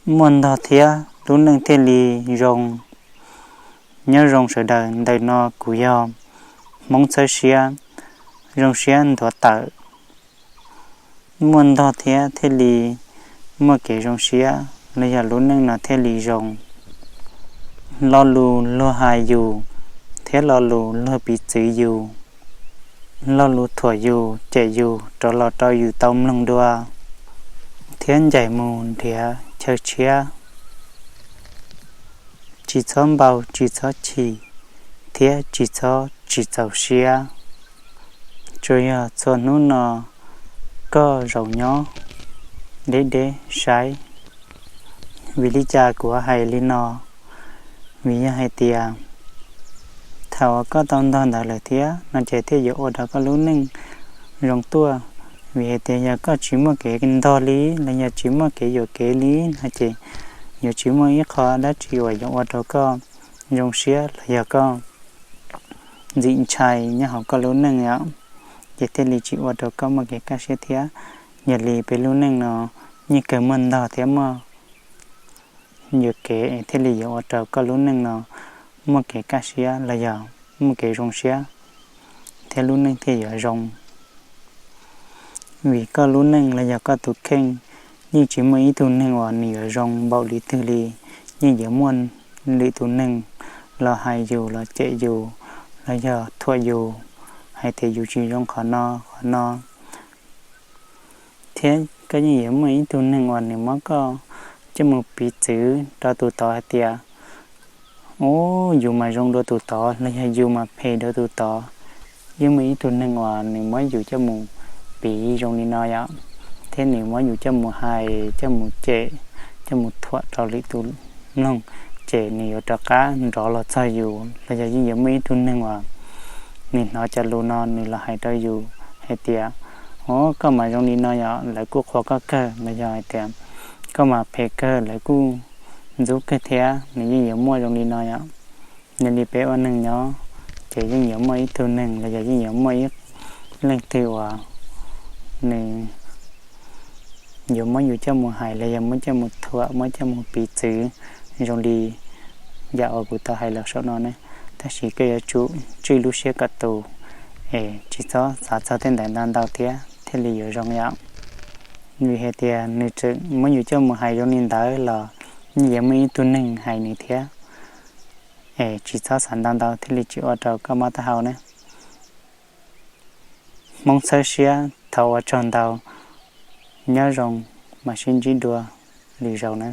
Muaj ntog thiab lub neej thiaj li zoo. Nyob zoo sawv daws, ntawm no kuv yog Hmoob Txhawb Siab, zoo siab nthuav tawm. Muaj ntog thiab thiaj li muaj kev zoo siab los yog lub neej no thiaj li zoo. Lo lus luag hais yus thiab lo lus luag piv txwv yus, lo lus thuam yus cem yus rov los rau yus tau mloog dua thiab ncaim mus nrhiav chaw tshiab. Tsis txhob npau, tsis txhob chim thiab tsis txhob tsis txaus siab. Tsuas yog txhua hnub no koj zaum nyob deb deb saib. Vim li cas kuv hais li no? Vim yog hais tias thaum uas koj tau ntog ntawd lawm thiab no ces thiaj yuav ua rau koj lub neej zoo tuaj. Vim hais tias yog koj tsis muaj kev ntog li los yog tsis muaj kev yuam kev li no ces yuav tsis muaj ib qho dab tsi uas yuav ua rau koj zoo siab los yog koj ntxim ntshai nyob hauv koj lub neej os, ces thiaj li tsis ua rau koj muaj kev kaj siab thiab. Yog li peb lub neej no yeej kawg muaj ntog thiab muaj yuam kev es thiaj li yuav ua rau koj lub neej no muaj kev kaj siab los yog muaj kev zoo siab thiab lub neej thiaj yuav zoo. Vim koj lub neej los yog koj tus kheej yeej tsis muaj ib tug neeg uas nws yuav zoo npaum li twg li. Yeej yuav muaj lwm tus neeg los hais yus los cem yus los yog thuam yus hais tias yus tsis zoo qhov no qhov no. Thiab koj yeej yuav muaj ib tug neeg uas nws muab koj coj mus piv txwv rau tus tod hais tias, ub, yus mas zoo dua tus tod los yog yus mas phem dua tus tod. Yeej muaj ib tug neeg uas nws muab yus coj mus piv zoo li no yom, thiab nws muab yus coj mus hais, coj mus cem, coj mus thuam rau lwm tus mloog, ces nws yuav rov qab nrov los txog yus. Los yog yeej yuav muaj ib tug neeg uas nws hnov cov lus no nws los hais rau yus hais tias, ub, koj mas zoo li no yom, lawv kuj qhuas koj kawg, los yog hais tias koj mas phem kawg, lawv kuj ntxub kawg thiab. Nws yeej yuav muaj zoo li no yom. Yog li peb ua neeg nyob ces yeej yuav muaj ib tug neeg los yog yeej yuav muaj ib leej twg uas nws yuav muab yus coj mus hais los yog muab coj mus thuam, muab coj mus piv txwv zoo li yam uas kuv tau hais los saum no ne. Tab sis koj yuav tsum tswj lub siab kom tus, es tsis txhob xav txog tej ntawd ntau ntau thiab thiaj li yuav zoo yom. Vim hais tias nws tseem muab yus coj mus hais zoo li ntawd los yeej yuav muaj ib tug neeg hais nws thiab. Es tsis txhob xav ntau ntau thiaj li tsis ua rau koj mob taub hau na. Hmoob Txhawb Siab thov ua tsaug ntau, nyob zoo, mam sib ntsib dua lwm zaus na.